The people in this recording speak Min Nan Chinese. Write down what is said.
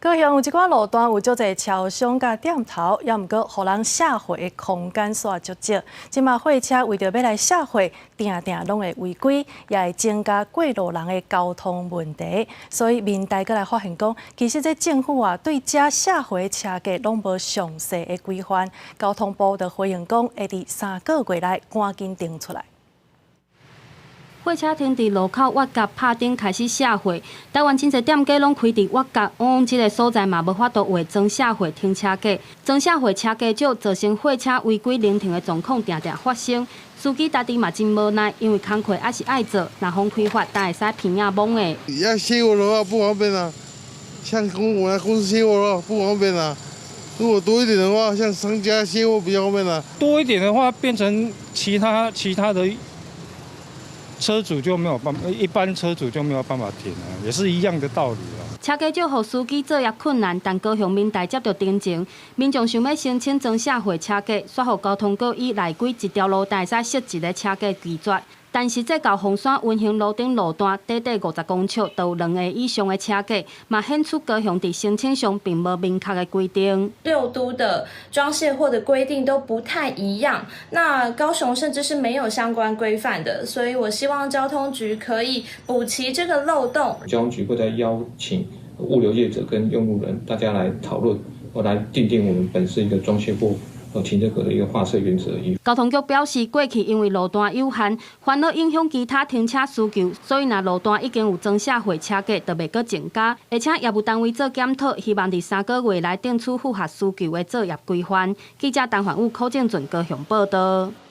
高雄有一寡路段有足濟超商佮店頭，猶毋過予人卸貨的空間煞足少。這馬貨車為著欲來卸貨，定定攏會違規，也會增加過路人的交通問題。所以民代閣來發現講，其實這政府啊對遮卸貨的車格攏無詳細的規範。交通部就回應講，會佇3個月內趕緊定出來。貨車停佇路口倚角拍燈開始卸貨，台灣真濟店家攏開佇倚角，往往這个所在嘛無法度畫裝卸貨停車格，裝卸貨車格少，造成貨車違規臨停的狀況定定發生。司機家己嘛真無奈，因為工課還是愛做，若予開罰，當會使鼻仔摸的。要卸貨的話不方便啊，像我們公司卸貨的話不方便啊。如果多一點的話，像商家卸貨比較方便啊。多一點的話，變成其他的車主就沒有辦法，一般車主就沒有辦法停了，也是一樣的道理啊。車格少，予司機作業困難，但高雄民代接著陳情，民眾想欲申請裝卸貨車格，煞予交通局以內規一條路段會使設一个車格拒絕。但是這到鳳山溫興路頂路段，短短50公尺，就有兩个以上的車格，嘛顯出高雄佇申請上並無明確的規定。六都的裝卸貨的規定都不太一樣，那高雄甚至是沒有相關規範的，所以我希望交通局可以補齊這個漏洞。交通局會再邀請物流業者跟用路人大家來討論，我來訂定我們本市一個裝卸貨停車格的一個劃設原則。交通局表示，過去因為路段有限，煩惱影響其他停車需求，所以若路段已經有裝卸貨車格，就袂閣增加。而且業務單位做檢討，希望佇3個月內定出符合需求的作業規範。記者陳煥武、柯正俊高雄報道。